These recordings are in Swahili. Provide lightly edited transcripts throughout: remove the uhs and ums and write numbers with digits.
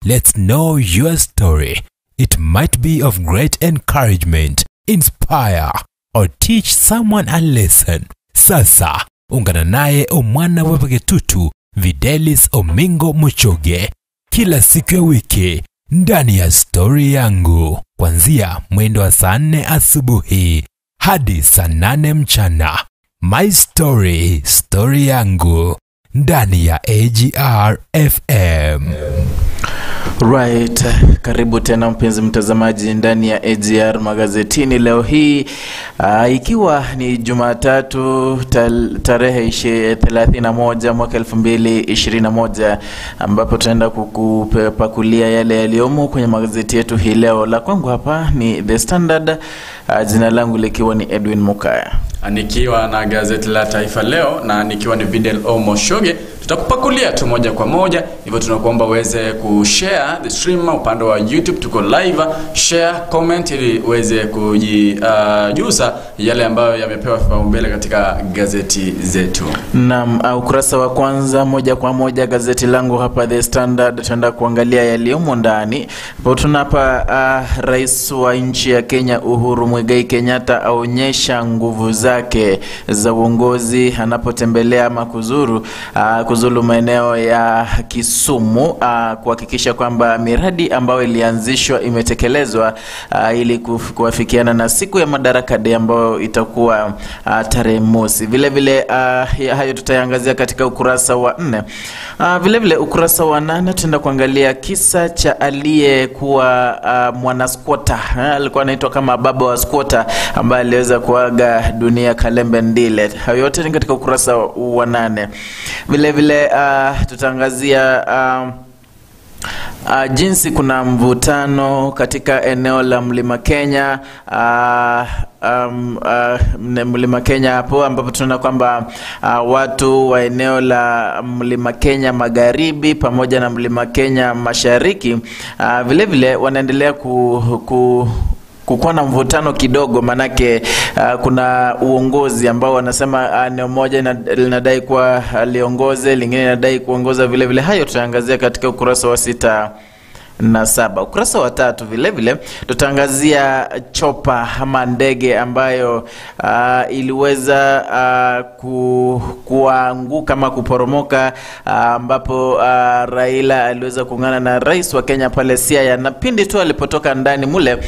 Let's know your story. It might be of great encouragement, inspire, or teach someone a lesson. Sasa, ungana naye omwana wepaketutu Videlis Omingo Muchoge kila siku ya wiki ndani ya Story Yangu, kuanzia mwendo wa saa 4 asubuhi hadi saa 8 mchana. My Story, Story Yangu, ndani ya AGR FM. Right, karibu tena mpenzi mtazamaji ndani ya AGR magazetini leo hii, ikiwa ni Jumatatu tarehe 31 mwaka 2021, ambapo tunaenda kukupakulia yale yaliyomo kwenye magazeti yetu hii leo. La kwangu hapa ni The Standard, jina langu likiwa ni Edwin Mukaya. Nikiwa na gazeti la Taifa Leo na nikiwa ni Videl Omoshoge, tutakupakulia tu moja kwa moja. Hivyo tunakuomba uweze kushare the stream upande wa YouTube, tuko live. Share, comment ili uweze kujijuza yale ambayo yamepewa vipaumbele katika gazeti zetu. Naam, ukurasa wa kwanza moja kwa moja gazeti langu hapa The Standard, tunaenda kuangalia yaliyomo ndani. Hapo tunapa rais wa nchi ya Kenya Uhuru Muigai Kenyatta aonyesha nguvu zake za uongozi anapotembelea ama kuzuru maeneo ya Kisumu, kuhakikisha kwamba miradi ambayo ilianzishwa imetekelezwa, ili kuafikiana na siku ya Madaraka Day ambayo itakuwa tarehe mosi. Vile vile hayo tutayaangazia katika ukurasa wa 4. Vile vile ukurasa wa 8 tutaenda kuangalia kisa cha aliyekuwa mwana squatter, alikuwa anaitwa kama baba wa squatter, ambaye aliweza kuaga dunia, Kalembe Ndile. Hayo yote ni katika ukurasa wa 8. Vile vile tutaangazia jinsi kuna mvutano katika eneo la Mlima Kenya, Mlima Kenya hapo ambapo tunaona kwamba watu wa eneo la Mlima Kenya Magharibi pamoja na Mlima Kenya Mashariki vile vile wanaendelea kukuwa na mvutano kidogo, manake kuna uongozi ambao wanasema eneo moja linadai kuwa liongoze, lingine linadai kuongoza vile vile. Hayo tutaangazia katika ukurasa wa 6 na 7. Ukurasa wa 3 vile vile tutaangazia chopa ama ndege ambayo iliweza kuanguka ama kuporomoka, ambapo Raila aliweza kuungana na rais wa Kenya pale Siaya, na pindi tu alipotoka ndani mule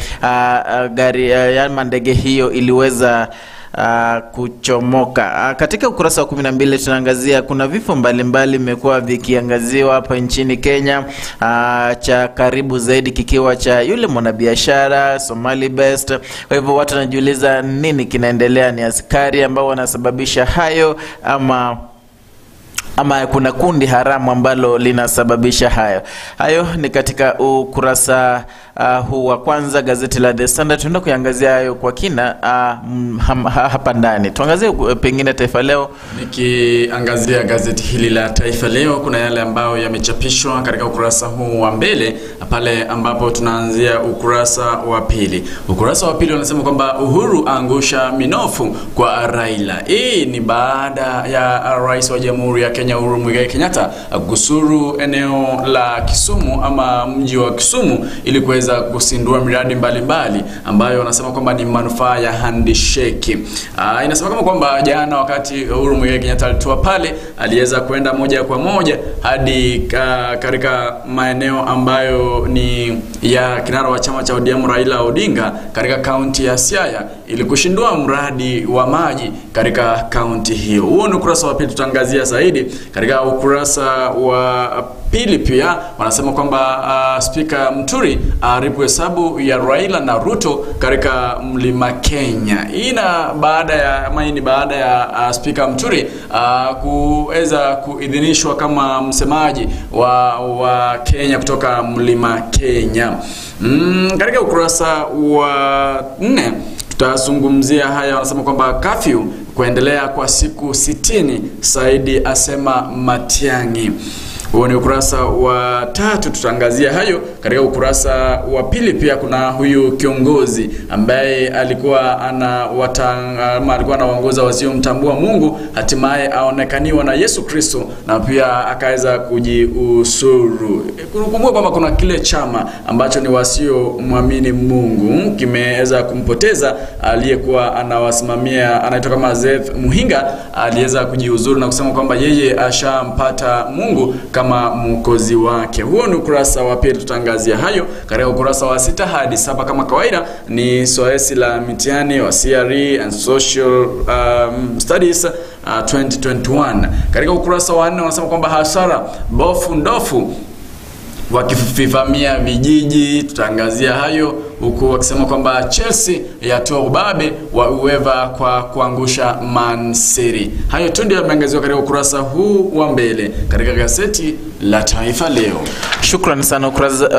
gari ama ndege hiyo iliweza kuchomoka. Katika ukurasa wa 12 tunaangazia kuna vifo mbalimbali vimekuwa vikiangaziwa hapa nchini Kenya, cha karibu zaidi kikiwa cha yule mwanabiashara Somali Best. Kwa hivyo watu wanajiuliza nini kinaendelea, ni askari ambao wanasababisha hayo ama kuna kundi haramu ambalo linasababisha hayo. Hayo ni katika ukurasa huu wa kwanza gazeti la The Standard. Tunaenda kuangazia hayo kwa kina hapa ndani. Tuangazie pengine Taifa Leo. Nikiangazia gazeti hili la Taifa Leo, kuna yale ambayo yamechapishwa katika ukurasa huu wa mbele, pale ambapo tunaanzia ukurasa wa pili. Ukurasa wa pili wanasema kwamba Uhuru angusha minofu kwa Raila. Hii ni baada ya rais wa Jamhuri ya Kenya Uhuru Muigai Kenyatta kusuru eneo la Kisumu ama mji wa Kisumu ili kuweza kusindua miradi mbalimbali ambayo wanasema kwamba ni manufaa ya handshake. Inasema kama kwamba jana wakati Uhuru Muigai Kenyatta alitoa pale, aliweza kwenda moja kwa moja hadi katika maeneo ambayo ni ya kinara wa chama cha ODM Raila Odinga katika kaunti ya Siaya ili kushindua mradi wa maji katika kaunti hiyo. Huo ni ukurasa wa pili, tutaangazia zaidi katika ukurasa wa pili. Pia wanasema kwamba Speaker Muturi aribu hesabu ya Raila na Ruto katika Mlima Kenya. Hii ni baada ya Speaker Muturi kuweza kuidhinishwa kama msemaji wa Kenya kutoka Mlima Kenya. Katika ukurasa wa 4 tutazungumzia haya. Wanasema kwamba curfew kuendelea kwa siku 60, Saidi asema Matiang'i. Huo ni ukurasa wa 3, tutaangazia hayo. Katika ukurasa wa 2 pia kuna huyu kiongozi ambaye alikuwa alikuwa anaongoza wasiomtambua Mungu, hatimaye aonekaniwa na Yesu Kristo na pia akaweza kujiusuru. Kumbuka kwamba kuna kile chama ambacho ni wasiomwamini Mungu kimeweza kumpoteza aliyekuwa anawasimamia, anaitwa kama Zeth Muhinga, aliweza kujiuzuru na kusema kwamba yeye ashampata Mungu kama mwokozi wake. Huo ni ukurasa wa 2, tutaangazia hayo. Katika ukurasa wa 6 hadi 7 kama kawaida ni zoezi la mitihani wa CRE and Social Studies 2021. Katika ukurasa wa 4 wanasema kwamba hasara bofu ndofu wakivamia vijiji, tutaangazia hayo, huku wakisema kwamba Chelsea yatoa ubabe wa UEFA kwa kuangusha Man City. Hayo tu ndio yameangaziwa katika ukurasa huu wa mbele katika gazeti la Taifa Leo. Shukrani sana.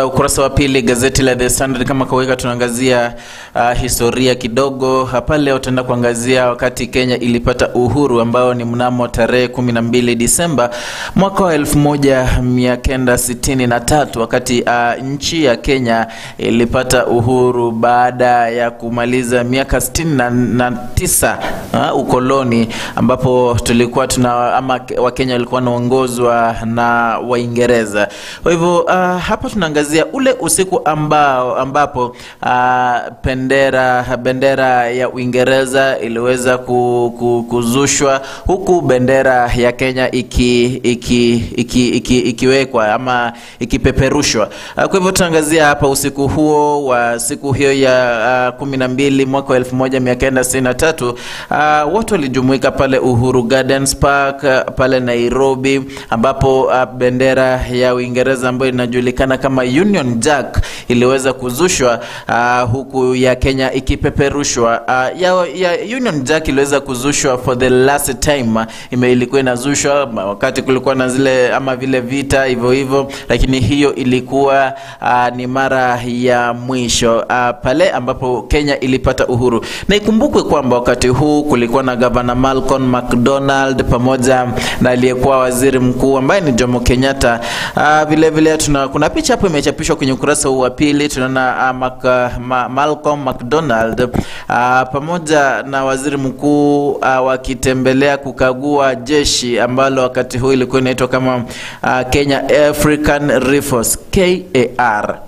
Ukurasa wa 2 gazeti la The Standard, kama kawaida tunaangazia historia kidogo hapa. Leo tutaenda kuangazia wakati Kenya ilipata uhuru ambao ni mnamo tarehe 12 Disemba mwaka wa 1963, wakati nchi ya Kenya ilipata uhuru baada ya kumaliza miaka 69 ukoloni, ambapo tulikuwa tuna ama Wakenya walikuwa wanaongozwa na Waingereza. Kwa hivyo hapa tunaangazia ule usiku ambapo bendera ya Uingereza iliweza kuzushwa, huku bendera ya Kenya ikiwekwa ama ikipeperushwa. Kwa hivyo tunaangazia hapa usiku huo wa siku hiyo ya 12 mwaka 1963. Watu walijumuika pale Uhuru Gardens Park pale Nairobi, ambapo bendera ya Uingereza ambayo inajulikana kama Union Jack iliweza kuzushwa, huku ya Kenya ikipeperushwa. Ya Union Jack iliweza kuzushwa for the last time. Ilikuwa inazushwa wakati kulikuwa na zile ama vile vita hivyo hivyo, lakini hiyo ilikuwa ni mara ya mwisho pale ambapo Kenya ilipata uhuru. Na ikumbukwe kwamba wakati huu kulikuwa na Governor Malcolm McDonald pamoja na aliyekuwa waziri mkuu ambaye ni Jomo Kenyatta. Vile vile kuna picha hapo imechapishwa kwenye ukurasa wa 2, tunaona Malcolm McDonald pamoja na waziri mkuu wakitembelea kukagua jeshi ambalo wakati huu ilikuwa inaitwa kama Kenya African Rifles, KAR.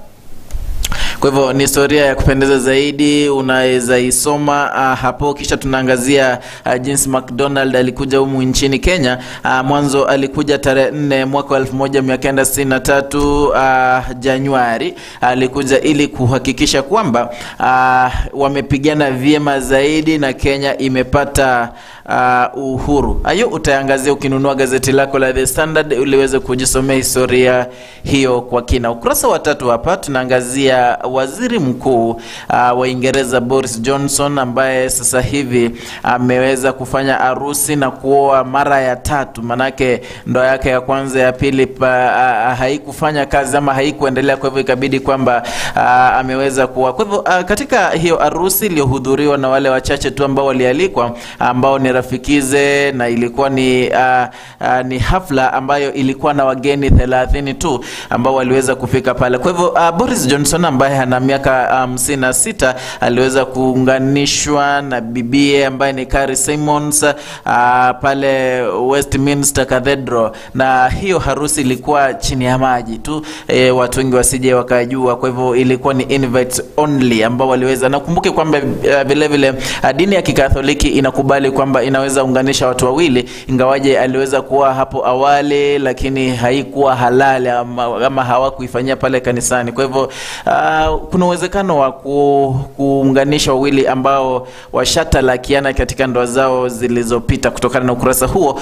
Kwa hivyo ni historia ya kupendeza zaidi, unaweza isoma hapo. Kisha tunaangazia jinsi McDonald alikuja humu nchini Kenya. Mwanzo alikuja tarehe 4 mwaka 1963 Januari. Alikuja ili kuhakikisha kwamba wamepigana vyema zaidi na Kenya imepata uhuru. Hayo utaangazia ukinunua gazeti lako la The Standard uliweze kujisomea historia hiyo kwa kina. Ukurasa wa 3 hapa tunaangazia waziri mkuu wa Uingereza Boris Johnson, ambaye sasa hivi ameweza kufanya harusi na kuoa mara ya 3. Manake ndoa yake ya kwanza, ya pili haikufanya kazi ama haikuendelea, kwa hivyo ikabidi kwamba ameweza kuoa. Kwa hivyo katika hiyo harusi iliyohudhuriwa na wale wachache tu ambao walialikwa, ambao ni rafikize, na ilikuwa ni hafla ambayo ilikuwa na wageni 30 tu ambao waliweza kufika pale. Kwa hivyo Boris Johnson ambaye ana miaka 56 aliweza kuunganishwa na bibie ambaye ni Carrie Symonds pale Westminster Cathedral, na hiyo harusi ilikuwa chini ya maji tu, watu wengi wasije wakajua. Kwa hivyo ilikuwa ni invites only ambao waliweza. Na kumbuke kwamba vile vile dini ya Kikatholiki inakubali kwamba inaweza unganisha watu wawili, ingawaje aliweza kuwa hapo awali lakini haikuwa halali ama hawakuifanyia pale kanisani. Kwa hivyo kuna uwezekano wa kuunganisha wawili ambao washatalakiana katika ndoa zao zilizopita, kutokana na ukurasa huo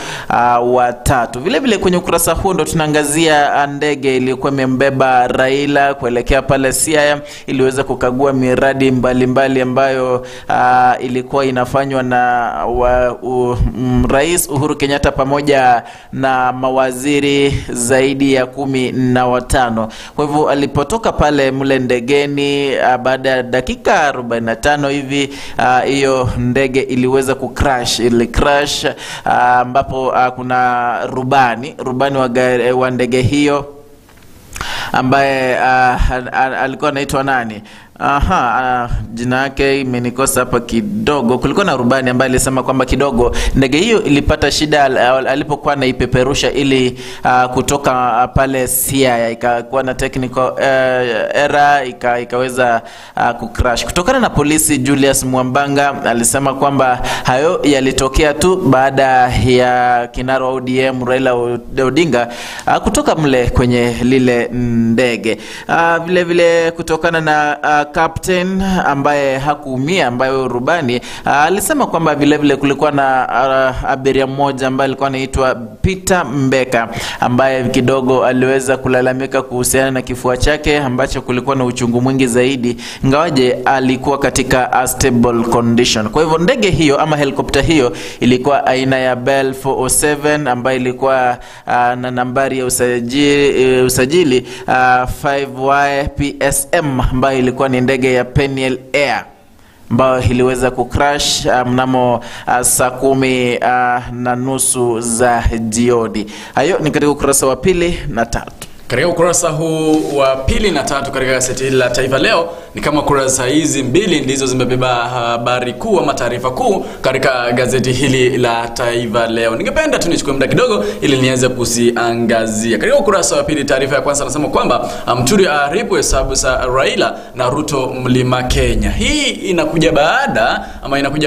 wa 3. Vile vile kwenye ukurasa huo ndo tunaangazia ndege iliyokuwa imembeba Raila kuelekea pale Siaya, iliweza kukagua miradi mbalimbali ambayo ilikuwa inafanywa na Rais Uhuru Kenyatta pamoja na mawaziri zaidi ya 15. Kwa hivyo alipotoka pale mle ndege ndegeni, baada ya dakika 45 hivi hiyo ndege iliweza kucrash, ili crash ambapo kuna rubani wa ndege hiyo ambaye alikuwa anaitwa nani? Jina yake imenikosa hapa kidogo. Kulikuwa na rubani ambaye alisema kwamba kidogo ndege hiyo ilipata shida alipokuwa anaipeperusha ili kutoka pale Siaya, ikakuwa na technical error, ikaweza kucrash. Kutokana na polisi, Julius Mwambanga alisema kwamba hayo yalitokea tu baada ya kinara wa ODM Raila Odinga kutoka mle kwenye lile ndege. Vile vile kutokana na captain ambaye hakuumia, ambaye rubani alisema kwamba vile vile kulikuwa na abiria mmoja ambaye alikuwa anaitwa Peter Mbeka ambaye kidogo aliweza kulalamika kuhusiana na kifua chake ambacho kulikuwa na uchungu mwingi zaidi, ingawaje alikuwa katika a stable condition. Kwa hivyo ndege hiyo ama helikopta hiyo ilikuwa aina ya Bell 407 ambayo ilikuwa na nambari ya usajili 5YPSM ambayo ilikuwa ni ndege ya Peniel Air ambayo iliweza kucrash mnamo saa 10:30 za jioni. Hayo ni katika ukurasa wa 2 na 3. Katika ukurasa huu wa 2 na 3 katika gazeti hili la Taifa Leo, ni kama kurasa hizi mbili ndizo zimebeba habari kuu ama taarifa kuu katika gazeti hili la Taifa Leo. Ningependa tu nichukue muda kidogo ili niweze kuziangazia. Katika ukurasa wa 2, taarifa ya kwanza nasema kwamba Muturi aharibu hesabu za Raila na Ruto Mlima Kenya. Hii inakuja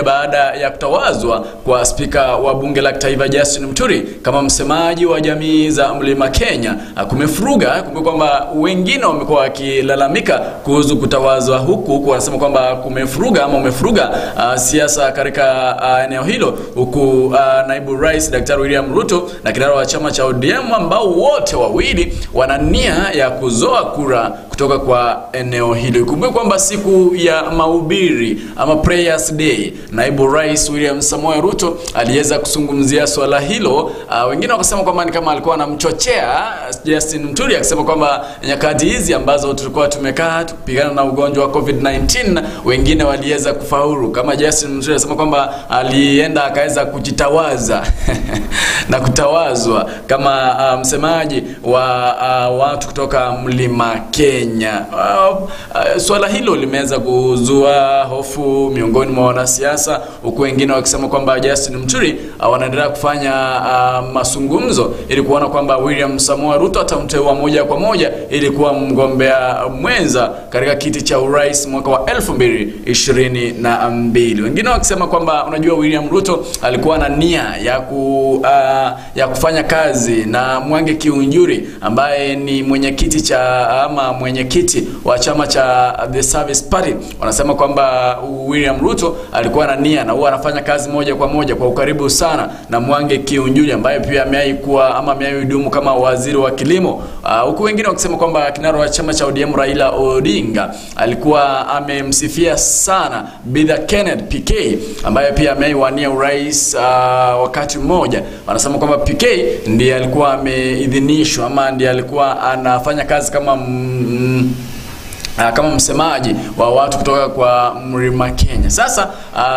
baada ya kutawazwa kwa spika wa bunge la kitaifa Justin Muturi kama msemaji wa jamii za Mlima Kenya. Kumefuruga kwamba wengine wamekuwa wakilalamika kuhusu kutawazwa huku wanasema kwamba kumefuruga ama umefuruga siasa katika eneo hilo, huku naibu rais Daktari William Ruto na kinara wa chama cha ODM ambao wote wawili wana nia ya kuzoa kura kutoka kwa eneo hilo. Ikumbuke kwamba siku ya mahubiri ama Prayers Day, naibu rais William Samoei Ruto aliweza kuzungumzia swala hilo. Wengine wakasema kwamba ni kama alikuwa anamchochea Justin Muturi, akisema kwamba nyakati hizi ambazo tulikuwa tumekaa tukipigana na ugonjwa wa COVID-19 wengine waliweza kufaulu. Kama Justin Muturi alisema kwamba alienda akaweza kujitawaza na kutawazwa kama msemaji wa watu kutoka Mlima Kenya. Swala hilo limeweza kuzua hofu miongoni mwa wanasiasa, huku wengine wakisema kwamba Justin Muturi wanaendelea kufanya mazungumzo ili kuona kwamba William Samoei Ruto atamteua moja kwa moja ili kuwa mgombea mwenza katika kiti cha urais mwaka wa 2022. Wengine wakisema kwamba unajua William Ruto alikuwa na nia ya kufanya kazi na Mwangi Kiunjuri ambaye ni mwenyekiti cha ama mwenyekiti wa chama cha The Service Party. Wanasema kwamba William Ruto alikuwa na nia na huwa anafanya kazi moja kwa moja kwa ukaribu sana na Mwangi Kiunjuri ambaye pia amewahi kuwa ama amewahi hudumu kama waziri wa kilimo. Huku wengine wakisema kwamba kinara wa chama cha ODM Raila Odinga alikuwa amemsifia sana Bidha Kenneth PK ambaye pia ameiwania urais wakati mmoja. Wanasema kwamba PK ndiye alikuwa ameidhinishwa ama ndiye alikuwa anafanya kazi kama kama msemaji wa watu kutoka kwa Mlima Kenya. Sasa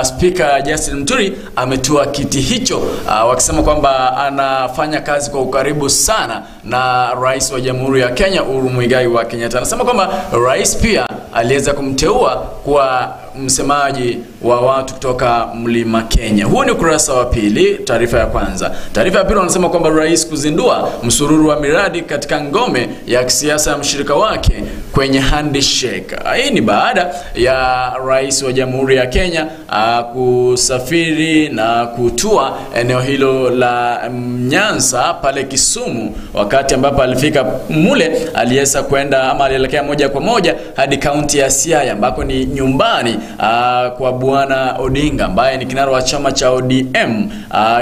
Speaker Justin Muturi ametua kiti hicho, wakisema kwamba anafanya kazi kwa ukaribu sana na Rais wa Jamhuri ya Kenya Uhuru Muigai wa Kenyatta. Anasema kwamba rais pia aliweza kumteua kwa msemaji wa watu kutoka Mlima Kenya. Huu ni ukurasa wa pili, taarifa ya kwanza. Taarifa ya pili wanasema kwamba rais kuzindua msururu wa miradi katika ngome ya kisiasa ya mshirika wake kwenye handshake. Hii ni baada ya rais wa Jamhuri ya Kenya kusafiri na kutua eneo hilo la Nyanza pale Kisumu. Wakati ambapo alifika mule aliweza kwenda ama alielekea moja kwa moja hadi kaunti ya Siaya ambako ni nyumbani kwa Bwana Odinga ambaye ni kinara wa chama cha ODM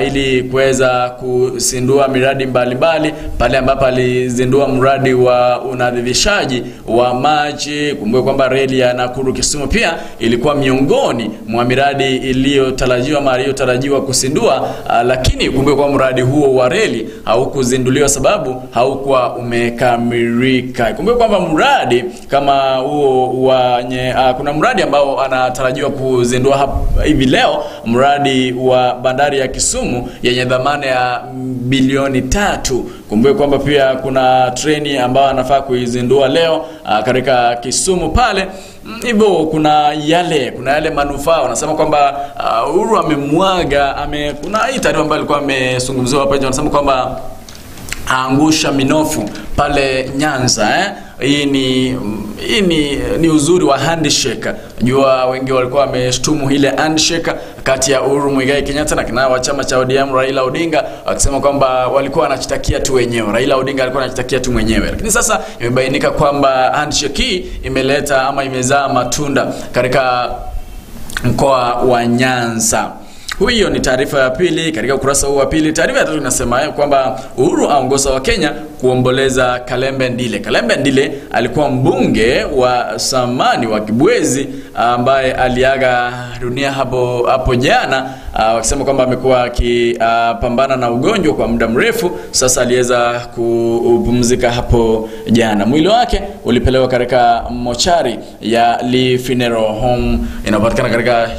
ili kuweza kuzindua miradi mbalimbali pale ambapo alizindua mradi wa unadhivishaji wa maji. Kumbuka kwamba reli ya Nakuru Kisumu pia ilikuwa miongoni mwa miradi iliyotarajiwa kusindua, lakini kumbuka kwa mradi huo wa reli haukuzinduliwa sababu haukuwa umekamilika. Kumbuka kwamba mradi kama huo wa kuna mradi ambao anatarajiwa kuzindua hivi leo, mradi wa bandari ya Kisumu yenye dhamana ya bilioni 3. Kumbuka kwamba pia kuna treni ambayo anafaa kuizindua leo katika Kisumu pale. Hivyo kuna yale manufaa. Wanasema kwamba Uhuru amemwaga kuna hii taarifa ambayo alikuwa amezungumziwa hapa nje, wanasema kwamba angusha minofu pale Nyanza. Hii ni uzuri wa handshake. Jua wengi walikuwa wameshtumu ile handshake kati ya Uhuru Muigai Kenyatta na kinara wa chama cha ODM Raila Odinga, wakisema kwamba walikuwa wanajitakia tu wenyewe. Raila Odinga alikuwa anajitakia tu mwenyewe. Lakini sasa imebainika kwamba handshake hii imeleta ama imezaa matunda katika mkoa wa Nyanza. Huyo ni taarifa ya pili katika ukurasa huu wa pili. Taarifa ya tatu inasema kwamba Uhuru aongoza wa Kenya kuomboleza Kalembe Ndile. Kalembe Ndile alikuwa mbunge wa zamani wa Kibwezi ambaye aliaga dunia hapo jana, wakisema kwamba amekuwa akipambana na ugonjwa kwa muda mrefu. Sasa aliweza kupumzika hapo jana. Mwili wake ulipelekwa katika mochari ya Lee Funeral Home inayopatikana katika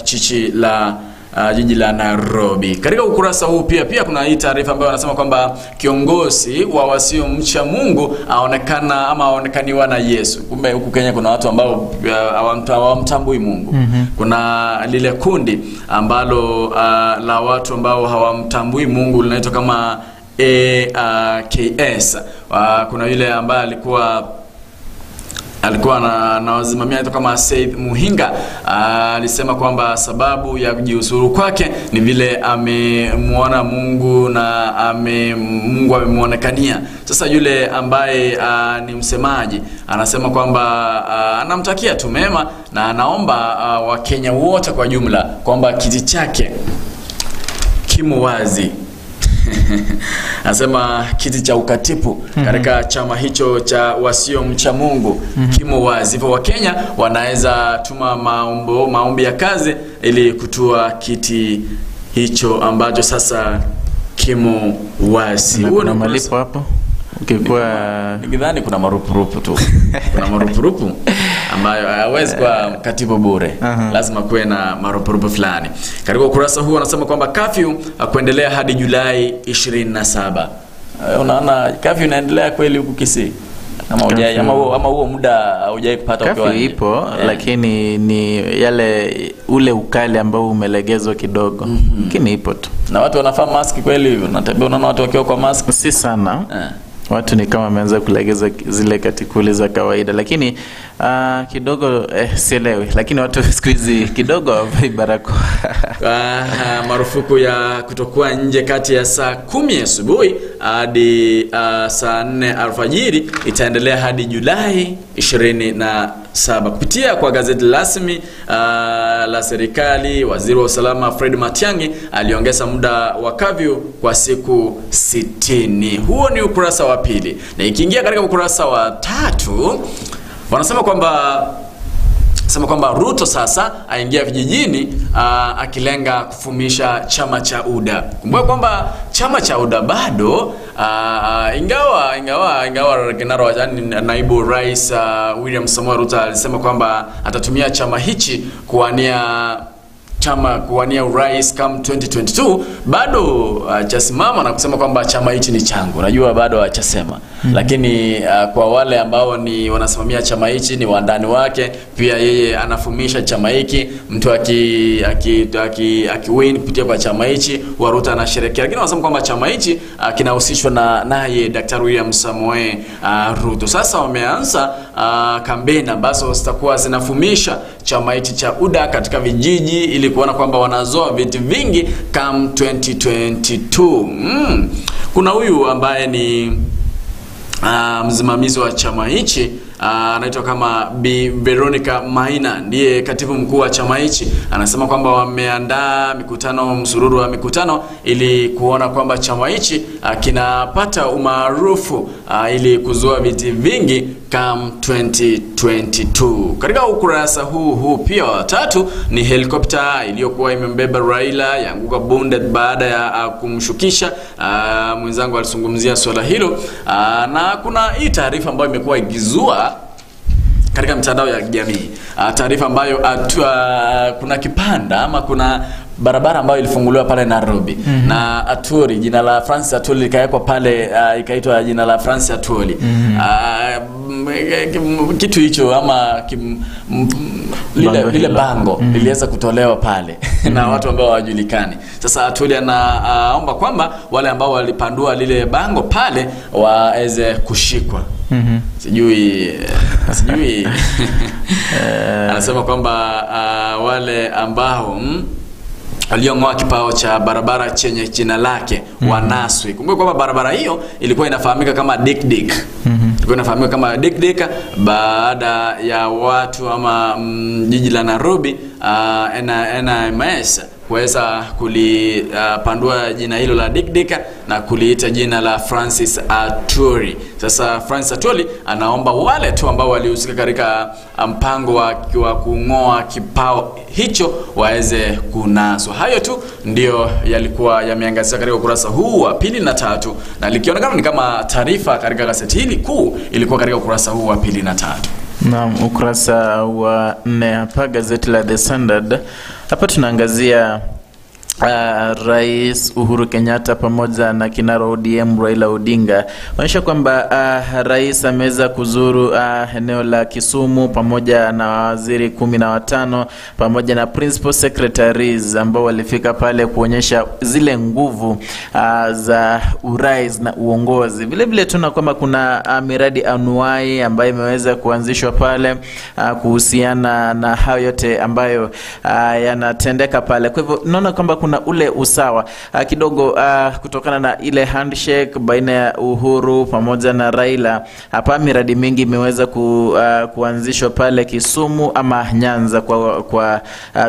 jiji la Nairobi. Katika ukurasa huu pia kuna hii taarifa ambayo wanasema kwamba kiongozi wa wasiomcha Mungu aonekana ama aonekaniwa na Yesu. Kumbe huku Kenya kuna watu ambao hawamtambui Mungu. Kuna lile kundi ambalo la watu ambao hawamtambui Mungu linaitwa kama AKS. Kuna yule ambaye alikuwa na wasimamia anaitwa kama Said Muhinga. Alisema kwamba sababu ya kujiuzuru kwake ni vile amemuona Mungu na Mungu amemuonekania. Sasa yule ambaye ni msemaji anasema kwamba anamtakia tu mema na anaomba Wakenya wote kwa jumla kwamba kiti chake kimo wazi. Anasema kiti cha ukatibu katika chama hicho cha wasiomcha Mungu kimo wazi. Hivyo Wakenya wanaweza tuma maombi ya kazi ili kutua kiti hicho ambacho sasa kimo wazi. Huo ni malipo hapo. Ukikuwa nikidhani kuna marupurupu tu. Kuna marupurupu ambayo hawezi kuwa katibu bure. Lazima kuwe na marupurupu fulani. Katika ukurasa huu anasema kwamba curfew kuendelea hadi Julai 27. Unaona curfew inaendelea kweli huku Kisii? Ama hujai ama huo muda hujai kupata ukiwa nje? Ipo, lakini ni yale ule ukali ambao umelegezwa kidogo. Lakini ipo tu. Na watu wanafaa maski kweli hivyo? Natembea unaona watu wakiwa kwa mask? Si sana. Watu ni kama wameanza kulegeza zile katikuli za kawaida, lakini kidogo sielewi, lakini watu siku hizi kidogo hawavai barakoa. Marufuku ya kutokuwa nje kati ya saa 10 asubuhi hadi saa 4 alfajiri itaendelea hadi Julai 27. Kupitia kwa gazeti rasmi la serikali, waziri wa usalama Fred Matiang'i aliongeza muda wa curfew kwa siku 60. Huo ni ukurasa wa pili. Na ikiingia katika ukurasa wa tatu, wanasema kwamba Ruto sasa aingia vijijini akilenga kufumisha chama cha UDA. Kumbuka kwamba chama cha UDA bado ingawa kinara, yani naibu rais William Samoei Ruto alisema kwamba atatumia chama hichi kuwania urais kama 2022, bado hajasimama na kusema kwamba chama hichi ni changu. Najua bado hajasema. Lakini kwa wale ambao ni wanasimamia chama hichi ni wandani wake, pia yeye anafumisha chama hiki. Mtu akiwin kupitia kwa chama hichi wa Ruto anasherehekea. Lakini wanasema kwamba chama hichi kinahusishwa na naye Dr. William Samoei Ruto. Sasa wameanza kampeni ambazo zitakuwa zinafumisha chama hichi cha UDA katika vijiji ili kuona kwamba wanazoa viti vingi come 2022. Kuna huyu ambaye ni msimamizi wa chama hichi Anaitwa kama Bi Veronica Maina, ndiye katibu mkuu wa chama hichi. Anasema kwamba wameandaa mikutano, msururu wa mikutano ili kuona kwamba chama hichi kinapata umaarufu ili kuzua viti vingi come 2022. Katika ukurasa huu pia wa tatu ni helikopta iliyokuwa imembeba Raila yaanguka bonde baada ya kumshukisha. Mwenzangu alizungumzia swala hilo, na kuna hii taarifa ambayo imekuwa ikizua katika mitandao ya kijamii, taarifa ambayo kuna kipanda ama kuna barabara ambayo ilifunguliwa pale Nairobi na Atwoli, jina la Francis Atwoli likawekwa pale, ikaitwa jina la Francis Atwoli. Kitu hicho ama lile bango liliweza kutolewa pale na watu ambao hawajulikani. Sasa Atwoli anaomba kwamba wale ambao walipandua lile bango pale waweze kushikwa. Sijui anasema kwamba wale ambao aliongoa kipao cha barabara chenye jina lake wanaswi. Kumbuka kwamba barabara hiyo ilikuwa inafahamika kama Dick Dick. Ilikuwa inafahamika kama Dick Dick baada ya watu ama jiji la Nairobi NMS kuweza kulipandua jina hilo la Dick Dick na kuliita jina la Francis Atwoli. Sasa Francis Atwoli anaomba wale tu ambao walihusika katika mpango wa kungoa kipao hicho waweze kunaswa. Hayo tu ndio yalikuwa yameangaziwa katika ukurasa huu wa 2 na 3, na likionekana ni kama taarifa katika gazeti hili kuu ilikuwa katika ukurasa huu wa 2 na 3. Naam, ukurasa wa 4 hapa gazeti la The Standard. Hapa tunaangazia Rais Uhuru Kenyatta pamoja na kinara ODM Raila Odinga. Onyesha kwamba rais ameweza kuzuru eneo la Kisumu pamoja na waziri 15 pamoja na principal secretaries ambao walifika pale kuonyesha zile nguvu za urais na uongozi. Vile vile tuna kwamba kuna miradi anuai ambayo imeweza kuanzishwa pale kuhusiana na hayo yote ambayo yanatendeka pale. Kwa hivyo naona kwamba kuna ule usawa kidogo kutokana na ile handshake baina ya Uhuru pamoja na Raila. Hapa miradi mingi imeweza kuanzishwa pale Kisumu ama Nyanza kwa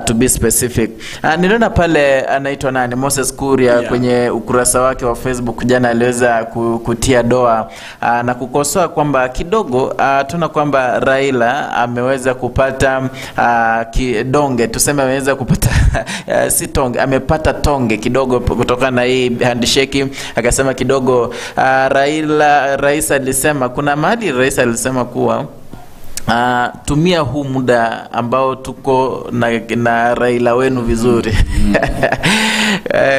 to be specific. Niliona pale anaitwa nani, Moses Kuria, kwenye ukurasa wake wa Facebook jana aliweza kutia doa na kukosoa kwamba kidogo tuna kwamba Raila ameweza kupata kidonge, tuseme ameweza kupata si tonge, amepata tonge kidogo kutokana na hii handshake. Akasema kidogo Raila, rais alisema, kuna mahali rais alisema kuwa tumia huu muda ambao tuko na Raila wenu vizuri.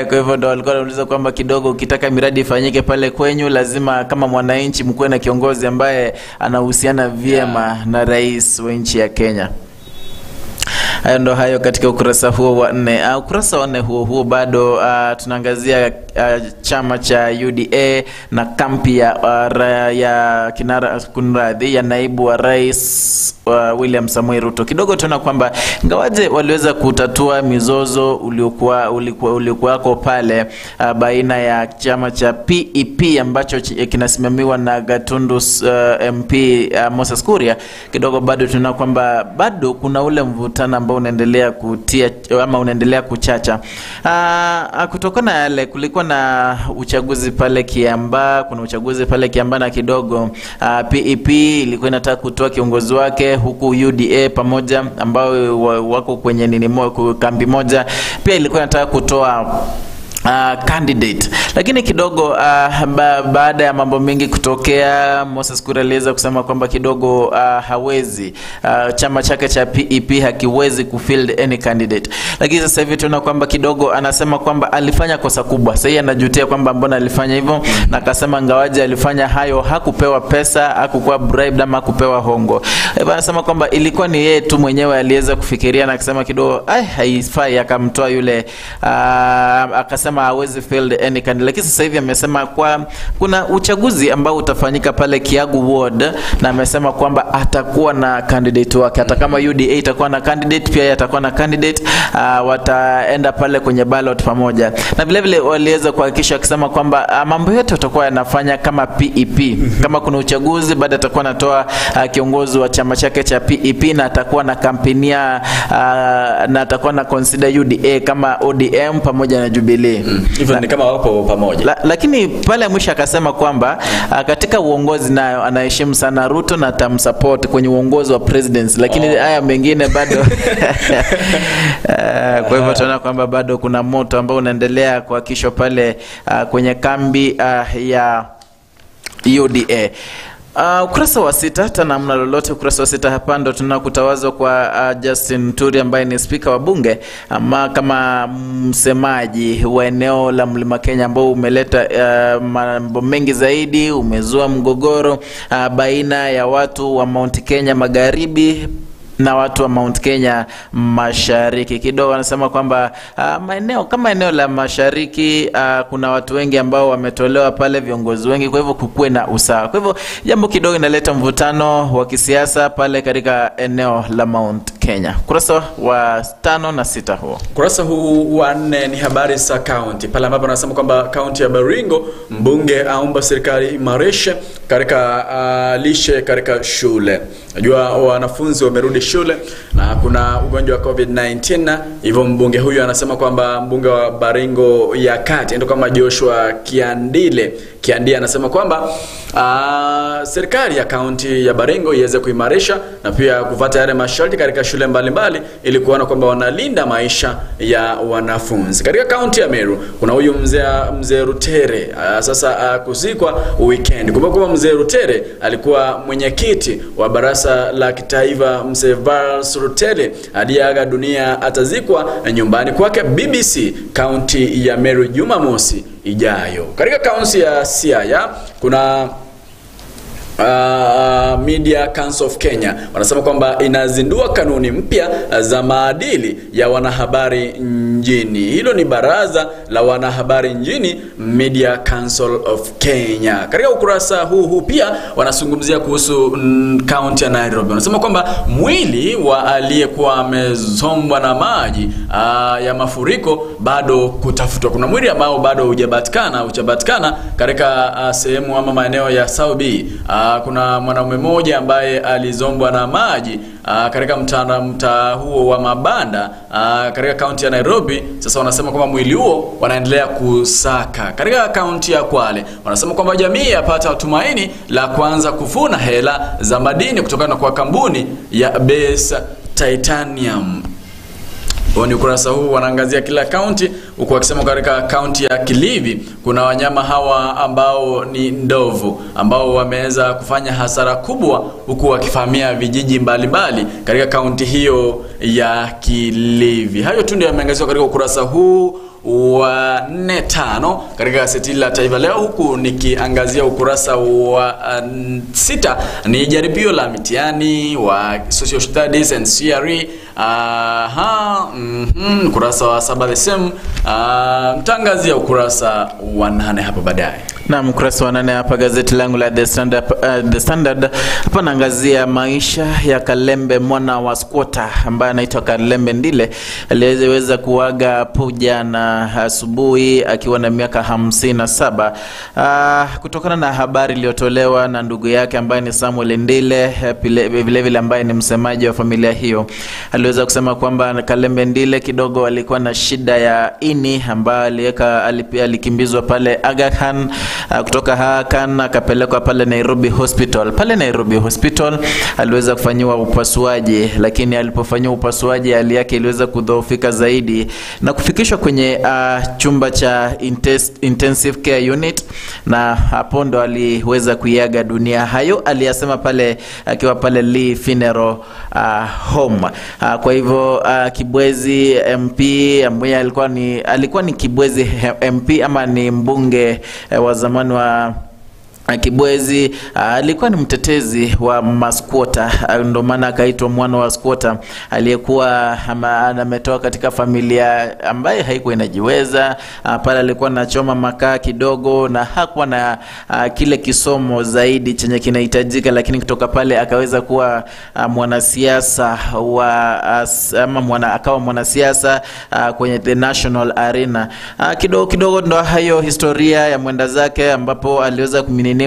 Kwa hivyo ndo walikuwa wanauliza kwamba kidogo ukitaka miradi ifanyike pale kwenyu lazima kama mwananchi mkuwe na kiongozi ambaye anahusiana vyema na rais wa nchi ya Kenya. Hayo ndo hayo katika ukurasa huo wa 4. Ukurasa wa 4 huo bado tunaangazia chama cha UDA na kampi ya kinara kunradhi ya naibu wa rais William Samoei Ruto. Kidogo tunaona kwamba ingawaje waliweza kutatua mizozo uliokuwa pale baina ya chama cha PEP ambacho kinasimamiwa na Gatundu MP Moses Kuria, kidogo bado tunaona kwamba bado kuna ule mvutano ambao unaendelea kutia ama unaendelea kuchacha. Kutokana na yale kulikuwa na uchaguzi pale Kiambaa, kuna uchaguzi pale Kiambaa na kidogo PEP ilikuwa inataka kutoa kiongozi wake, huku UDA pamoja ambao wako kwenye nini kambi moja pia ilikuwa inataka kutoa candidate. Lakini kidogo baada ya mambo mengi kutokea, Moses Kuria aliweza kusema kwamba kidogo hawezi, chama chake cha PEP hakiwezi kufield any candidate. Lakini sasa hivi tunaona kwamba kidogo anasema kwamba alifanya kosa kubwa. Sasa yeye anajutia kwamba mbona alifanya hivyo, na akasema ngawaje alifanya hayo hakupewa pesa, hakukuwa bribed ama hakupewa hongo. Hivyo anasema kwamba ilikuwa ni yeye tu mwenyewe aliweza kufikiria, na akasema kidogo haifai, akamtoa yule, akasema alisema hawezi field any candidate, lakini sasa hivi amesema kwa kuna uchaguzi ambao utafanyika pale Kiagu Ward, na amesema kwamba atakuwa na candidate wake. Hata kama UDA itakuwa na candidate, pia yeye atakuwa na candidate. Wataenda pale kwenye ballot pamoja, na vile vile waliweza kuhakikisha akisema kwamba mambo yote watakuwa yanafanya kama PEP. Kama kuna uchaguzi baada atakuwa anatoa kiongozi wa chama chake cha PEP, na atakuwa na kampenia na atakuwa na consider UDA kama ODM pamoja na Jubilee. Hivyo ni kama wapo pamoja. Lakini pale mwisho akasema kwamba katika uongozi nayo anaheshimu sana Ruto na atamsupport kwenye uongozi wa presidency, lakini haya mengine bado. Kwa hivyo tunaona kwamba bado kuna moto ambao unaendelea kuhakikishwa pale kwenye kambi ya UDA. Ukurasa wa 6 hata namna lolote. Ukurasa wa 6 hapa ndo tunakutawazwa kwa Justin Muturi ambaye ni spika wa bunge ama kama msemaji wa eneo la Mlima Kenya, ambao umeleta mambo mengi zaidi, umezua mgogoro baina ya watu wa Mount Kenya Magharibi na watu wa Mount Kenya Mashariki. Kidogo wanasema kwamba maeneo kama eneo la Mashariki kuna watu wengi ambao wametolewa pale, viongozi wengi, kwa hivyo kukue na usawa. Kwa hivyo jambo kidogo inaleta mvutano wa kisiasa pale katika eneo la Mount Kenya. Kurasa wa 5 na 6 huo. Kurasa huu wa 4 ni habari za county, pale ambapo anasema kwamba county ya Baringo mbunge aomba serikali imarishe katika lishe katika shule. Najua wanafunzi wamerudi shule na kuna ugonjwa wa COVID-19, hivyo mbunge huyu anasema kwamba mbunge wa Baringo ya Kati ndio kama Joshua Kiandile anasema kwamba serikali ya kaunti ya Baringo iweze kuimarisha na pia kufuata yale masharti katika shule mbalimbali ili kuona kwamba wanalinda maisha ya wanafunzi. Katika kaunti ya Meru kuna huyu mzee Rutere sasa kuzikwa weekend. Kumbuka kwamba mzee Rutere alikuwa mwenyekiti wa baraza la kitaifa. Mzee Vals Rutere aliaga dunia, atazikwa nyumbani kwake BBC kaunti ya Meru Jumamosi ijayo. Katika kaunti ya Siaya kuna Media Council of Kenya wanasema kwamba inazindua kanuni mpya za maadili ya wanahabari nchini. Hilo ni baraza la wanahabari nchini, Media Council of Kenya. Katika ukurasa huu pia wanazungumzia kuhusu kaunti ya Nairobi. Wanasema kwamba mwili wa aliyekuwa amezombwa na maji ya mafuriko bado kutafutwa. Kuna mwili ambao bado hujapatikana katika sehemu ama maeneo ya South B. Kuna mwanaume mmoja ambaye alizombwa na maji katika mtaa huo wa mabanda katika kaunti ya Nairobi. Sasa wanasema kwamba mwili huo wanaendelea kusaka. Katika kaunti ya Kwale wanasema kwamba jamii yapata tumaini la kuanza kuvuna hela za madini kutokana kwa kampuni ya Base Titanium. Ni ukurasa huu wanaangazia kila kaunti, huku wakisema katika kaunti ya Kilifi kuna wanyama hawa ambao ni ndovu ambao wameweza kufanya hasara kubwa huku wakifamia vijiji mbalimbali katika kaunti hiyo ya Kilifi. Hayo tu ndio yameangaziwa katika ukurasa huu wa 4-5 katika gazeti la Taifa Leo, huku nikiangazia ukurasa wa 6 ni jaribio la mitihani wa Social Studies and CRE. Ukurasa wa 7 the same. Mtangazia ukurasa wa 8 hapo baadaye. Na ukurasa wa 8 hapa gazeti langu la The Standard, The Standard hapa naangazia maisha ya Kalembe mwana wa squatter ambaye anaitwa Kalembe Ndile aliyeweza kuaga hapo jana asubuhi akiwa na miaka 57. Kutokana na habari iliyotolewa na ndugu yake ambaye ni Samuel Ndile, vile vile ambaye ni msemaji wa familia hiyo, aliweza kusema kwamba Kalembe Ndile kidogo alikuwa na shida ya ini ambayo alikimbizwa pale Aga Khan, kutoka Aga Khan akapelekwa pale Nairobi Hospital. Pale Nairobi Hospital aliweza kufanyiwa upasuaji, lakini alipofanyiwa upasuaji hali yake iliweza kudhoofika zaidi na kufikishwa kwenye chumba cha intensive care unit, na hapo ndo aliweza kuiaga dunia. Hayo aliyasema pale akiwa pale Lee Funeral Home. Kwa hivyo Kibwezi MP ambaye alikuwa ni Kibwezi MP ama ni mbunge wa zamani wa Kibwezi alikuwa ni mtetezi wa masquota, ndio maana akaitwa mwana wa squota, aliyekuwa ametoka katika familia ambaye haikuwa inajiweza. Pale alikuwa anachoma makaa kidogo na hakuwa na kile kisomo zaidi chenye kinahitajika, lakini kutoka pale akaweza kuwa mwanasiasa wa ama akawa mwanasiasa kwenye the national arena. Kidogo kidogo ndo hayo historia ya mwenda zake, ambapo aliweza kumininiwa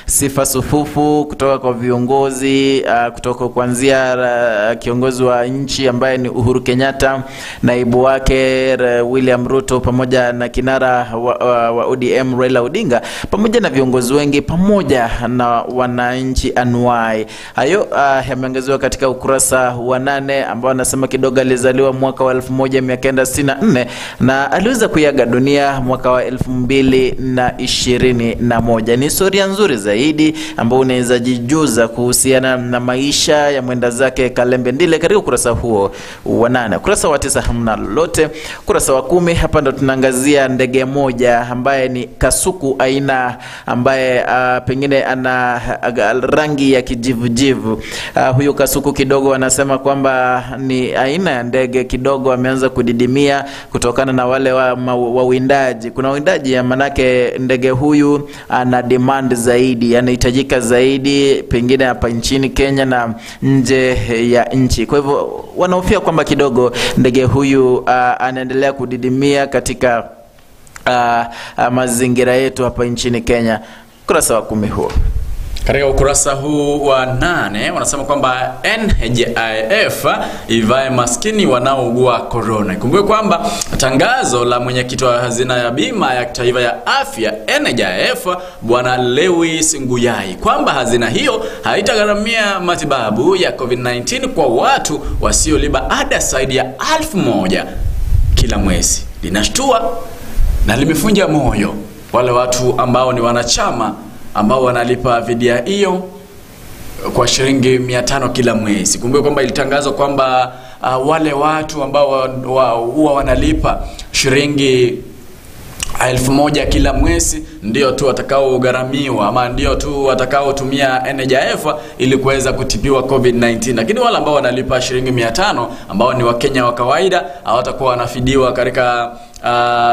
sifa sufufu kutoka kwa viongozi, kutoka kuanzia kiongozi wa nchi ambaye ni Uhuru Kenyatta, naibu wake William Ruto, pamoja na kinara wa ODM Raila Odinga, pamoja na viongozi wengi, pamoja na wananchi anuai. Hayo yameongezewa katika ukurasa wa 8, ambao anasema kidogo alizaliwa mwaka wa 1964 na aliweza kuiaga dunia mwaka wa 2021. Ni historia nzuri zaidi ambayo unaweza jijuza kuhusiana na maisha ya mwenda zake Kalembe Ndile katika ukurasa huo wa 8. Ukurasa wa 9 hamna lolote. Ukurasa wa 10 hapa ndo tunaangazia ndege moja ambaye ni kasuku aina ambaye pengine ana rangi ya kijivujivu. Huyu kasuku kidogo anasema kwamba ni aina ya ndege kidogo ameanza kudidimia kutokana na wale wawindaji. Kuna wawindaji ya manake ndege huyu ana demand zaidi, anahitajika zaidi pengine hapa nchini Kenya na nje ya nchi. Kwa hivyo wanahofia kwamba kidogo ndege huyu anaendelea kudidimia katika mazingira yetu hapa nchini Kenya. Ukurasa wa 10 huo. Katika ukurasa huu wa 8 wanasema kwamba NHIF ivae maskini wanaougua corona. Kumbuke kwamba tangazo la mwenyekiti wa hazina ya bima ya kitaifa ya afya NHIF Bwana Lewis Nguyai kwamba hazina hiyo haitagharamia matibabu ya COVID-19 kwa watu wasiolipa ada zaidi ya 1000 kila mwezi linashtua na limefunja moyo wale watu ambao ni wanachama ambao wanalipa fidia hiyo kwa shilingi 500 kila mwezi. Kumbuka kwamba ilitangazwa kwamba wale watu ambao huwa wanalipa shilingi 1000 kila mwezi ndio tu watakaogharamiwa ama ndio tu watakaotumia NHIF ili kuweza kutibiwa COVID-19. Lakini wale ambao wanalipa shilingi 500 ambao ni Wakenya wa kawaida hawatakuwa wanafidiwa katika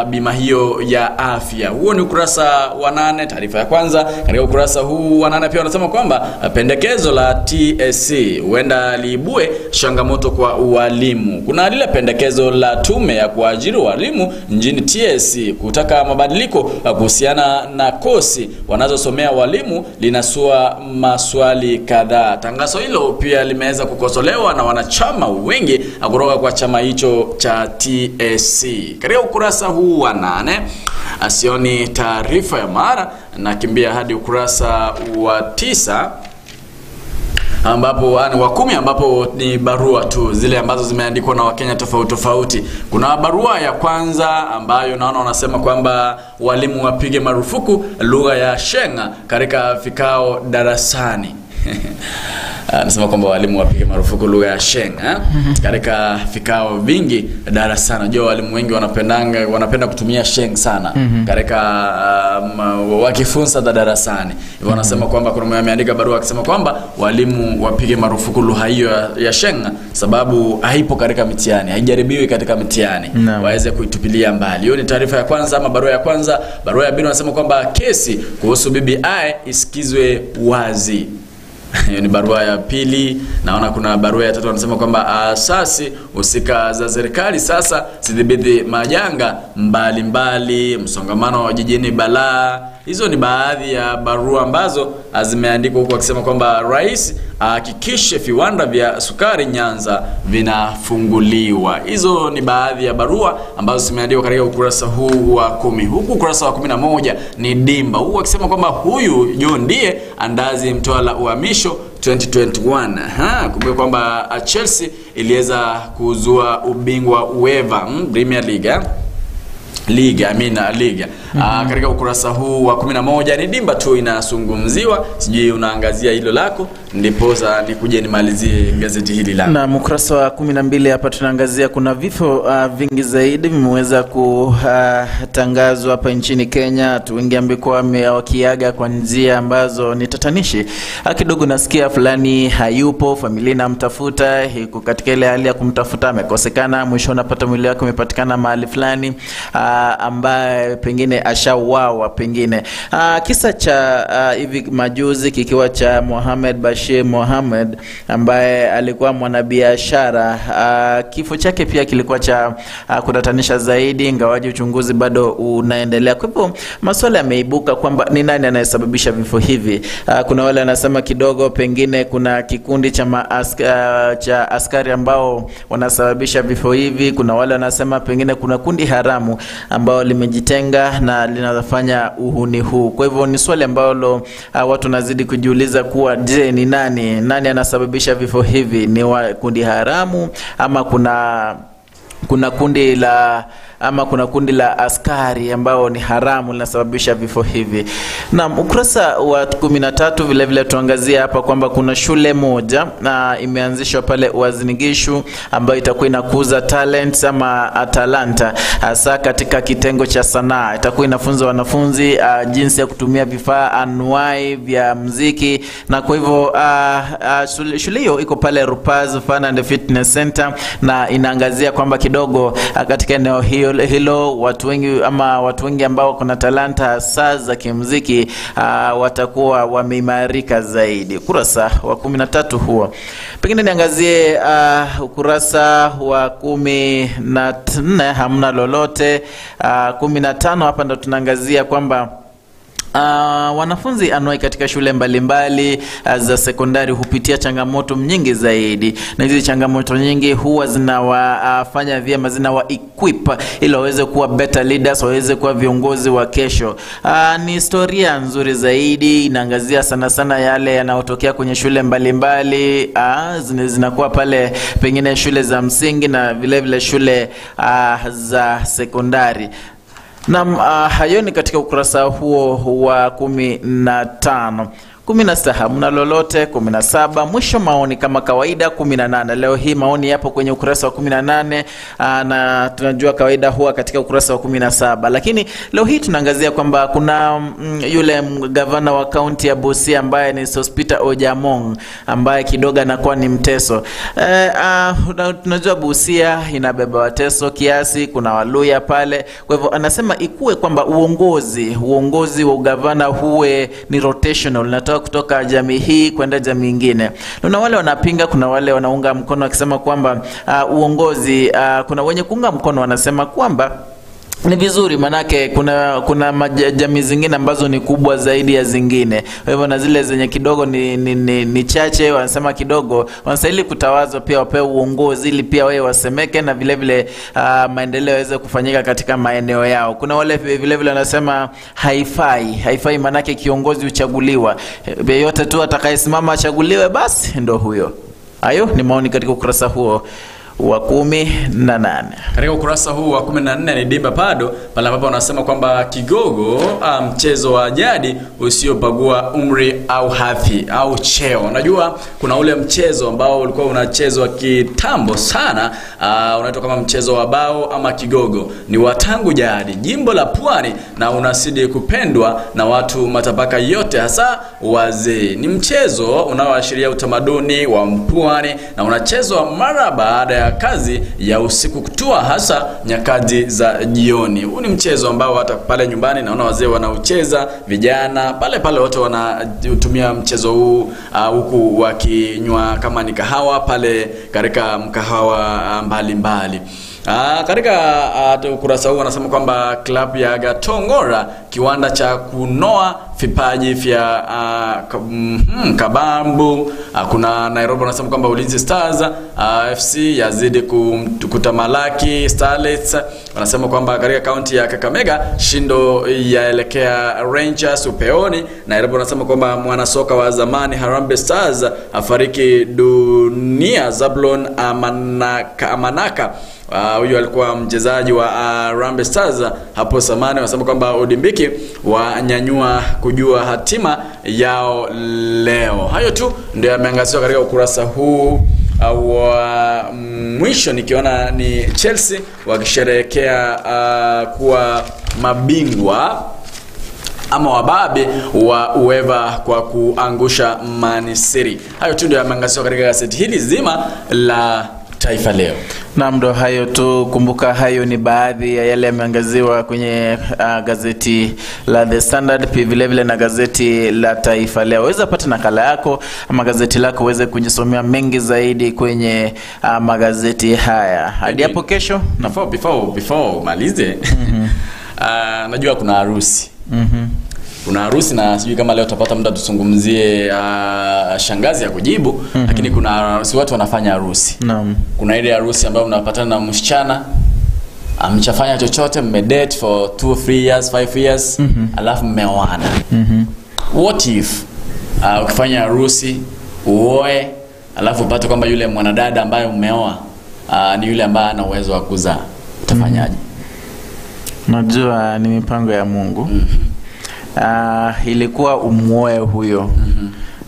bima hiyo ya afya. Huo ni ukurasa wa 8, taarifa ya kwanza. Katika ukurasa huu wa 8 pia wanasema kwamba pendekezo la TSC huenda liibue changamoto kwa walimu. Kuna lile pendekezo la tume ya kuajiri walimu nchini TSC kutaka mabadiliko kuhusiana na kosi wanazosomea walimu linasua maswali kadhaa. Tangazo hilo pia limeweza kukosolewa na wanachama wengi kutoka kwa chama hicho cha TSC. Katika ukurasa huu wa 8 asioni taarifa ya mara, na kimbia hadi ukurasa wa 9 ambapo wa 10 ambapo ni barua tu zile ambazo zimeandikwa na Wakenya tofauti tofauti. Kuna barua ya kwanza ambayo naona wanasema kwamba walimu wapige marufuku lugha ya Shenga katika vikao darasani. Anasema kwamba walimu wapige marufuku lugha ya Sheng katika vikao vingi darasani. Unajua walimu wengi wanapenda kutumia Sheng sana katika wakifunza darasani. Hivyo wanasema kwamba kuna mmoja ameandika barua akisema kwamba walimu wapige marufuku lugha hiyo ya Sheng sababu haipo katika mitihani, haijaribiwi katika mitihani. Waweze kuitupilia mbali. Hiyo ni taarifa ya kwanza ama barua ya kwanza. Barua ya pili wanasema kwamba kesi kuhusu BBI isikizwe wazi. Hiyo ni barua ya pili. Naona kuna barua ya tatu wanasema kwamba asasi husika za serikali sasa zidhibiti majanga mbalimbali, msongamano wa jijini balaa. Hizo ni baadhi ya barua ambazo zimeandikwa huku akisema kwamba rais ahakikishe viwanda vya sukari Nyanza vinafunguliwa. Hizo ni baadhi ya barua ambazo zimeandikwa katika ukurasa huu wa 10. Huku ukurasa wa 11 ni Dimba, huku akisema kwamba huyu John ndiye andazi mtoa uhamisho 2021. Kumbuka kwamba Chelsea iliweza kuzua ubingwa UEFA Premier League. Liga, Amina Liga. Katika ukurasa huu wa 11 ni dimba tu inazungumziwa, sijui unaangazia hilo lako ndiposa nikuje nimalizie gazeti hili lako. Na ukurasa wa 12 hapa tunaangazia kuna vifo vingi zaidi vimeweza kutangazwa hapa nchini Kenya. Watu wengi ambao wakiaga kwa njia ambazo ni tatanishi. Kidogo nasikia fulani hayupo, familia inamtafuta, iko katika ile hali ya kumtafuta, amekosekana, mwisho unapata mwili wake umepatikana mahali fulani ambaye pengine ashauawa pengine. Kisa cha hivi majuzi kikiwa cha Mohamed Bashir Mohamed ambaye alikuwa mwanabiashara. Kifo chake pia kilikuwa cha kutatanisha zaidi, ingawaje uchunguzi bado unaendelea. Kwa hivyo maswali yameibuka kwamba ni nani anayesababisha vifo hivi. Kuna wale wanasema kidogo pengine kuna kikundi cha cha askari ambao wanasababisha vifo hivi. Kuna wale wanasema pengine kuna kundi haramu ambao limejitenga na linafanya uhuni huu. Kwa hivyo ni swali ambalo watu nazidi kujiuliza kuwa je, ni nani anasababisha vifo hivi? Ni wa kundi haramu ama kuna kundi la ama kuna kundi la askari ambao ni haramu linasababisha vifo hivi. Na ukurasa wa 13 vile vile tuangazie hapa kwamba kuna shule moja na imeanzishwa pale Uasin Gishu ambayo itakuwa inakuza talents ama talanta hasa katika kitengo cha sanaa. Itakuwa inafunza wanafunzi jinsi ya kutumia vifaa anuai vya muziki, na kwa hivyo shule hiyo iko pale Rupaz Fun and Fitness Center, na inaangazia kwamba kidogo katika eneo hilo watu wengi ama watu wengi ambao kuna talanta hasa za kimuziki watakuwa wameimarika zaidi. Ukurasa wa 13 huo. Pengine niangazie ukurasa wa 14, hamna lolote. 15 hapa ndo tunaangazia kwamba wanafunzi anuai katika shule mbalimbali za sekondari hupitia changamoto nyingi zaidi, na hizi changamoto nyingi huwa zinawafanya vyema, zinawa equip ili waweze kuwa better leaders, waweze kuwa viongozi wa kesho. Ni historia nzuri zaidi, inaangazia sana sana yale yanayotokea kwenye shule mbalimbali, zinakuwa pale pengine shule za msingi na vile vile shule za sekondari. Na hayo ni katika ukurasa huo wa 15. 16 hamna lolote. 17 mwisho maoni kama kawaida. 18 leo hii maoni yapo kwenye ukurasa wa 18, na tunajua kawaida huwa katika ukurasa wa 17, lakini leo hii tunaangazia kwamba kuna yule gavana wa kaunti ya Busia ambaye ni Sospeter Ojamong ambaye kidogo anakuwa ni mteso. Tunajua Busia inabeba wateso kiasi, kuna Waluya pale. Kwa hivyo anasema ikuwe kwamba uongozi wa ugavana huwe ni rotational, natoka kutoka jamii hii kwenda jamii nyingine. Kuna wale wanapinga, kuna wale wanaunga mkono wakisema kwamba uongozi, kuna wenye kuunga mkono wanasema kwamba ni vizuri, manake kuna jamii zingine ambazo ni kubwa zaidi ya zingine. Kwa hivyo na zile zenye kidogo ni chache, wanasema kidogo wanastahili kutawazwa pia, wapewe uongozi ili pia wao wasemeke na vile vile maendeleo yaweze kufanyika katika maeneo yao. Kuna wale vile vile wanasema haifai, manake kiongozi huchaguliwa, yeyote tu atakayesimama achaguliwe basi ndo huyo. Hayo ni maoni katika ukurasa huo wa 18. Katika ukurasa huu wa 14 ni Dimba Pado pale ambapo wanasema kwamba kigogo mchezo wa jadi usiobagua umri au hadhi au cheo. Unajua kuna ule mchezo ambao ulikuwa unachezwa kitambo sana, unaitwa kama mchezo wa bao ama kigogo. Ni wa tangu jadi jimbo la Pwani na unasidi kupendwa na watu matabaka yote, hasa wazee. Ni mchezo unaoashiria utamaduni wa Mpwani na unachezwa mara baada ya kazi ya usiku kutua, hasa nyakati za jioni. Huu ni mchezo ambao hata pale nyumbani naona wazee wanaucheza, vijana pale pale wote wanatumia mchezo huu huku wakinywa kama ni kahawa pale katika mkahawa mbalimbali. Katika ukurasa huu wanasema kwamba klabu ya Gatongora kiwanda cha kunoa vipaji vya Kabambu. Kuna Nairobi wanasema kwamba Ulinzi Stars FC yazidi kutamalaki Starlets. Wanasema kwamba katika kaunti ya Kakamega shindo yaelekea Rangers upeoni. Nairobi wanasema kwamba mwanasoka wa zamani Harambee Stars afariki dunia Zablon Amanaka. Huyu alikuwa mchezaji wa Harambee Stars hapo zamani. Wanasema kwamba Odimbiki wanyanyua kujua hatima yao leo. Hayo tu ndio yameangaziwa katika ukurasa huu wa mwisho, nikiona ni Chelsea wakisherehekea kuwa mabingwa ama wababe wa UEFA kwa kuangusha Man City. Hayo tu ndio yameangaziwa katika gazeti hili zima la Taifa Leo. Naam, ndo hayo tu. Kumbuka hayo ni baadhi ya yale yameangaziwa kwenye gazeti la The Standard, pia vile vile na gazeti la Taifa Leo. Waweza pata nakala yako ama gazeti lako uweze kujisomea mengi zaidi kwenye magazeti haya. Hadi hapo kesho. Na before umalize. Najua kuna harusi. Kuna harusi na sijui kama leo tutapata muda tuzungumzie shangazi ya kujibu, lakini kuna harusi, watu wanafanya harusi. Naam. Kuna ile harusi ambayo mnapatana na msichana, amchafanya chochote, mmedate for 2 3 years, 5 years, alafu mmeoana. What if ukifanya harusi uoe, alafu upate kwamba yule mwanadada ambaye umeoa ni yule ambaye ana uwezo wa kuzaa, utafanyaje? Najua ni mipango ya Mungu. Ilikuwa umuoe huyo.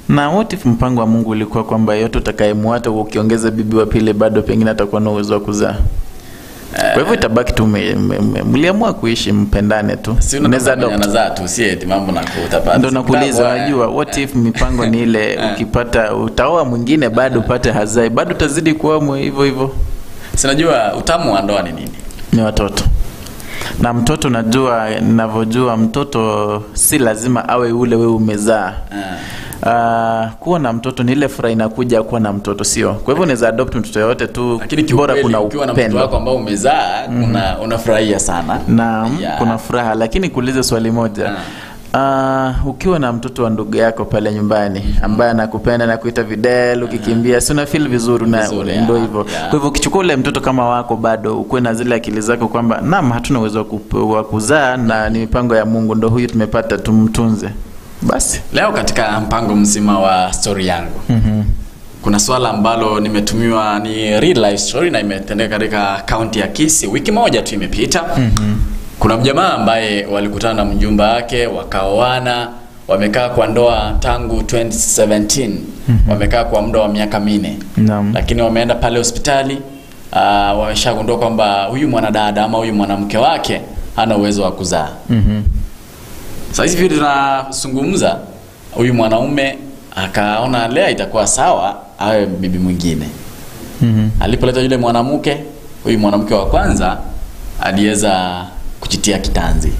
Na what if mpango wa Mungu ulikuwa kwamba yote utakayemwata ukiongeza bibi wa pili bado pengine atakuwa na uwezo wa kuzaa? Kwa hivyo itabaki tu mliamua kuishi mpendane tu. Si unaweza anazaa tu, si eti mambo na kutapata. Ndio nakuuliza, unajua what if mipango ni ile ukipata utaoa mwingine bado upate hazai, bado utazidi kuoa hivyo hivyo. Si unajua utamu wa ndoa ni nini? Ni watoto. Na mtoto, najua ninavyojua mtoto si lazima awe ule wewe umezaa. Kuwa na mtoto ni ile furaha inakuja kuwa na mtoto, sio? Kwa hivyo unaweza adopt mtoto yote tu, bora kuna upendo. Ukiwa na mtoto wako ambao umezaa, unafurahia sana. Naam, kuna furaha. Lakini kuulize swali moja. Ukiwa na mtoto wa ndugu yako pale nyumbani ambaye anakupenda na kuita Videl, ukikimbia si una feel vizuri na ndio hivyo. Kwa hivyo ukichukua ule mtoto kama wako bado ukuwe na zile akili zako kwamba naam, hatuna uwezo wa kuzaa na ni mipango ya Mungu, ndio huyu tumepata, tumtunze. Basi leo katika mpango mzima wa story yangu kuna swala ambalo nimetumiwa, ni real life story na imetendeka katika kaunti ya Kisii wiki moja tu imepita. Kuna mjamaa ambaye walikutana na mjumba wake wakaoana, wamekaa kwa ndoa tangu 2017. Wamekaa kwa muda wa miaka 4. Lakini wameenda pale hospitali, wameshagundua kwamba huyu mwanadada ama huyu mwanamke wake hana uwezo wa kuzaa. Sasa hivi tunazungumza, huyu mwanaume akaona lea itakuwa sawa awe bibi mwingine. Alipoleta yule mwanamke, huyu mwanamke wa kwanza aliweza kujitia kitanzi.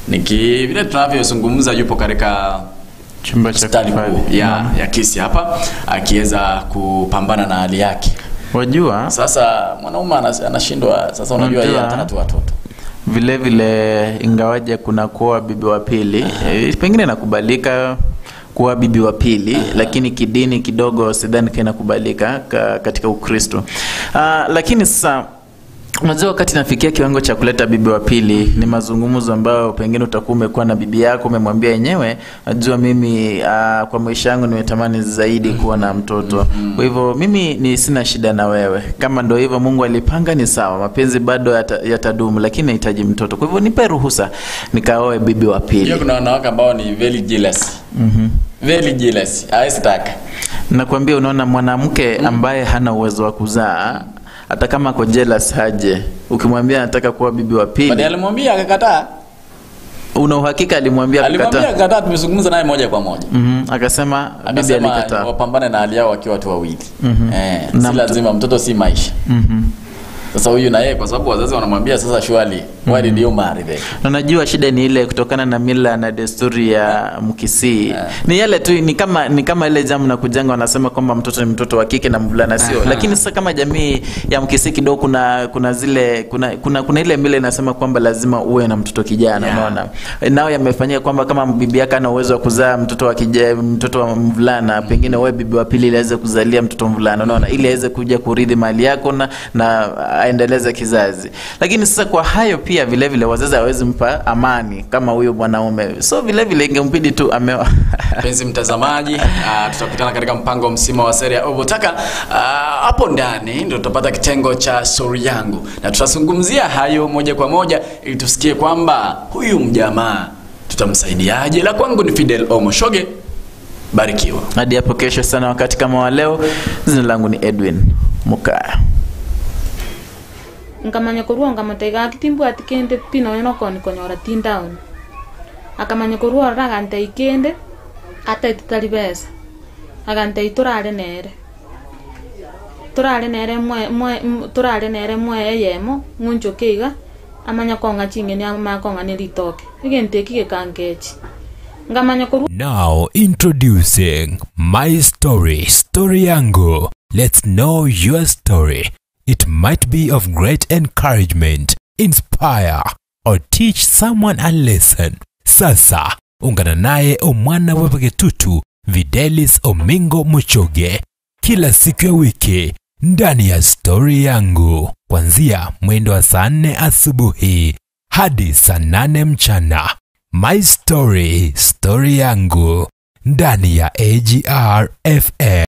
Niki vile tunavyozungumza yupo katika chumba cha kuu ya Kisii hapa akiweza kupambana na hali yake. Wajua sasa mwanaume anashindwa sasa, unajua yeye anataka tu watoto. Vile vile ingawaje kuna kuoa bibi wa pili, pengine nakubalika kuwa bibi wa pili, lakini kidini kidogo sidhani kinakubalika katika Ukristo. Lakini sasa unajua wakati nafikia kiwango cha kuleta bibi wa pili ni mazungumzo ambayo pengine utakuwa umekuwa na bibi yako, umemwambia yenyewe, najua mimi kwa maisha yangu nimetamani zaidi kuwa na mtoto. Kwa hivyo mimi ni sina shida na wewe. Kama ndio hivyo Mungu alipanga ni sawa, mapenzi bado yatadumu, lakini nahitaji mtoto. Kwa hivyo nipe ruhusa nikaoe bibi wa pili. Hiyo kuna wanawake ambao ni very jealous. Very jealous. Haisitaka. Nakwambia, unaona mwanamke ambaye hana uwezo wa kuzaa, hata kama ako jealous haje, ukimwambia anataka kuwa bibi wa pili, baadaye alimwambia akakataa. Una uhakika alimwambia akakataa? Alimwambia akakataa, tumezungumza naye moja kwa moja. Akasema bibi alikataa. Wapambane na hali yao wakiwa watu wawili. Si lazima mtoto, si maisha. Sasa huyu na yeye kwa sababu wazazi wanamwambia sasa surely why did you marry them? Na unajua shida ni ile kutokana na mila na desturi ya Mkisii. Ni yale tu, ni kama ile jamu na kujenga, wanasema kwamba mtoto ni mtoto wa kike na mvulana sio. Lakini sasa kama jamii ya Mkisii kidogo kuna zile kuna ile mila inasema kwamba lazima uwe na mtoto kijana, unaona. Nao yamefanyika kwamba kama bibi yake ana uwezo wa kuzaa mtoto wa kijana, mtoto wa mvulana, pengine wewe bibi wa pili ili aweze kuzalia mtoto mvulana, unaona, ili aweze kuja kurithi mali yako na aendeleze kizazi. Lakini sasa kwa hayo pia vile vile wazazi hawezi mpa amani kama huyo mwanaume. So vile vile ingembidi tu ameoa. Mpenzi mtazamaji, tutakutana katika mpango mzima wa seri ya Obotaka. Hapo ndani ndio tutapata kitengo cha story yangu na tutazungumzia hayo moja kwa moja ili tusikie kwamba huyu mjamaa tutamsaidiaje. La kwangu ni Fidel Omoshoge, barikiwa. Hadi hapo kesho sana wakati kama wa leo. Jina langu ni Edwin Mukaya. Nkamanya korwa nkamotega kitimbwa atikende pino yono koni konyora tindown akamanya korwa ragante ikende ata itari besa agante iturare nere mwe turare nere mwe eyemo nguncho keiga amanya konga chingeni ama konga nelitoke igente kike kangechi ngamanya korwa. Now introducing my story, story yangu. Let's know your story. It might be of great encouragement, inspire, or teach someone a lesson. Sasa, ungana naye omwana wepeketutu Videlis Omingo Muchoge kila siku ya wiki ndani ya story yangu kuanzia mwendo wa saa 4 asubuhi hadi saa 8 mchana. My story, story yangu ndani ya AGR FM.